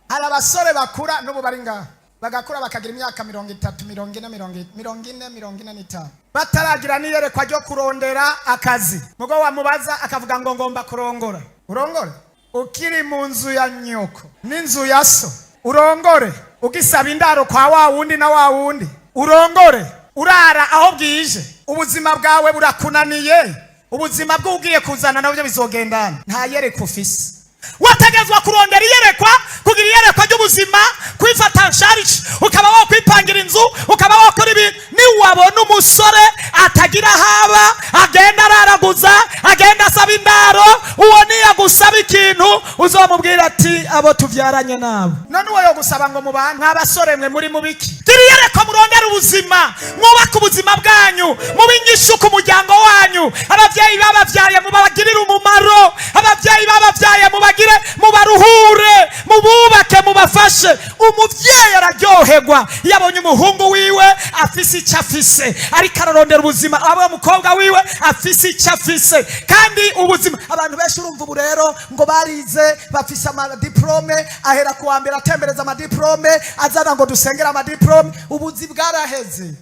Hari abasore bakura n'ubu bari ngaha, bagakura bakagira imyaka 30, 40, 40, 45, bataragira n'iyerekwa ryo kurondera akazi. Mugo wamubaza akavuga ngo ngomba kurongora. Urongore ukiri mu nzu ya nyoko n'inzu ya so? Urongore ugisaba indaro kwa wa wundi na wa wundi? Urongore urara aho bwije? Ubuzima bwawe burakunaniye, ubuzima bw'ugiye kuzana nabyo bizogendana. Nta yerekwa ufise. Wategezwa kurondera iyerekwa, kugira iyerekwa ry'ubuzima, kwifata en charge, ukaba wakwipangira inzu, ukaba wakora ibi. Niwabona umusore atagira haba, agenda araraguza, agenda asaba indaro, uwo niyagusaba ikintu uzamubwira ati: "Abo tuvyaranye nabo." None uwo yogusaba ngo mubane? Mw'abasore mwe, muri mubiki? Gira iyerekwa, murondere ubuzima, mwubake ubuzima bwanyu, mube inyishu ku muryango wanyu. Ababyeyi bababyaye mubagirire umumaro, ababyeyi bababyaye mubagire, mubaruhure, mububake, mubafashe. Umubyeyi araryoherwa iyo abonye umuhungu wiwe afise icyo afise, ariko ararondera ubuzima, aba umukobwa wiwe afise icyo afise. Kandi ubuzima, abantu benshi urumva ubu rero ngo barize, bafise amadiplôme, ahera kuwa mbere atembereza amadiplôme, azana ngo dusengere amadiplôme. Ubuzi bwaraheze.